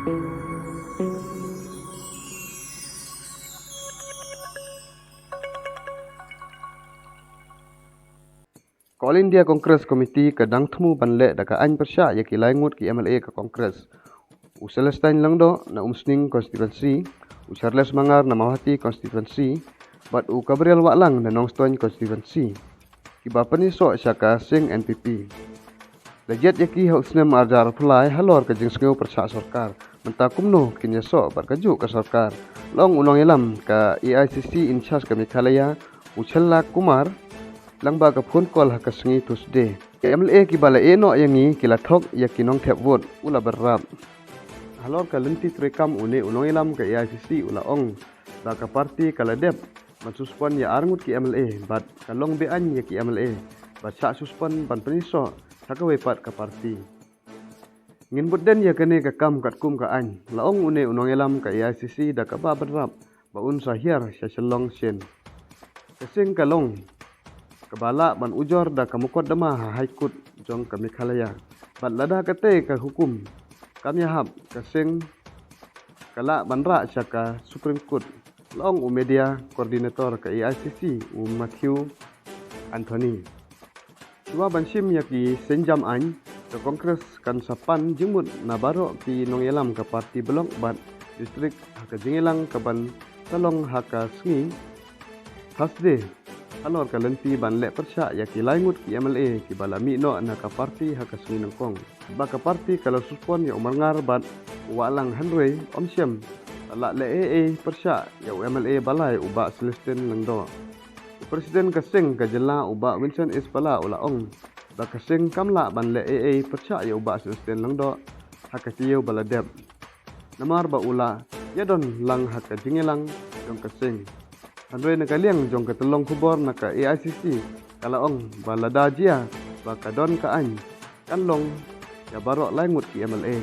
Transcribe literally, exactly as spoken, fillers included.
Ka All India Congress Committee ka dang thmu ban leh da ka aiñ pyrshah ïa ki lai ngut ki M L A ka Congress. U Celestine Lyngdoh na Umsning constituency, u Charles Mangar na Mawhati constituency, bad u Gabriel Wahlang na Nongstoiñ constituency, kiba pynïasoh sha ka seng N P P. La jied ïa ki ha u snem arhajar arphew lai halor ka jingsngew pyrshah sorkar. Mynta kumno kin ïasoh bad kajuh ka sorkar? La ong u nongïalam ka A I C C in charge ka Meghalaya, u Shylla Kumar, lyngba ka phone call ha ka sngi Tuesday. Ki M L A kiba la ïehnoh ïa ngi ki la thok ïa ki nongthep vote, u la bynrap. Halor ka lynti treikam une u nongïalam ka A I C C u la ong ba ka party ka la dep ban suspend ïa ar ngut ki M L A bad ka long be-aiñ ïa ki M L A ban shah suspend ban pynïasoh sha kawei pat ka party. Ngin bud den ïa kane ka kam katkum ka aiñ, la ong une u nongïalam ka A I C C da kaba bynrap ba un sa hiar sha Shillong shen. Ka seng ka long kaba lah ban ujor da ka mukotduma ha High Court jong ka Meghalaya. Bad lada katei ka hukum kam ïahap, ka seng ka lah ban rah sha ka Supreme Court, la ong u media coordinator ka A I C C, u Matthew Anthony. Shuwa ban shim ïa ki sienjam aiñ, ka Congress kan sa pan jingmut na baroh ki nongïalam ka party block bad district ha ka jingïalang kaban sa long ha ka sngi Thursday, halor ka lynti ban leh pyrshah ïa ki lai ngut ki M L A kiba la mih noh na ka party ha ka sngi nyngkong. Ba ka party ka la suspend ïa u Mangar bad u Wahlang, hynrei ym shym la lah leh ei ei pyrshah ïa u M L A ba lai, u Bah Celestine Lyngdoh. U President ka seng ka jylla, u Bah Vincent H Pala, u la ong ba ka seng kam lah ban leh ei ei pyrshah ïa u Bah Celestine Lyngdoh ha ka taïew ba la dep, namar ba u la ïadon lang ha ka jingïalang jong ka seng. Hynrei na ka liang jong ka tyllong khubor na ka A I C C ka la ong ba lada jia ba ka don ka aiñ, kan long ïa baroh lai ngut ki M L A.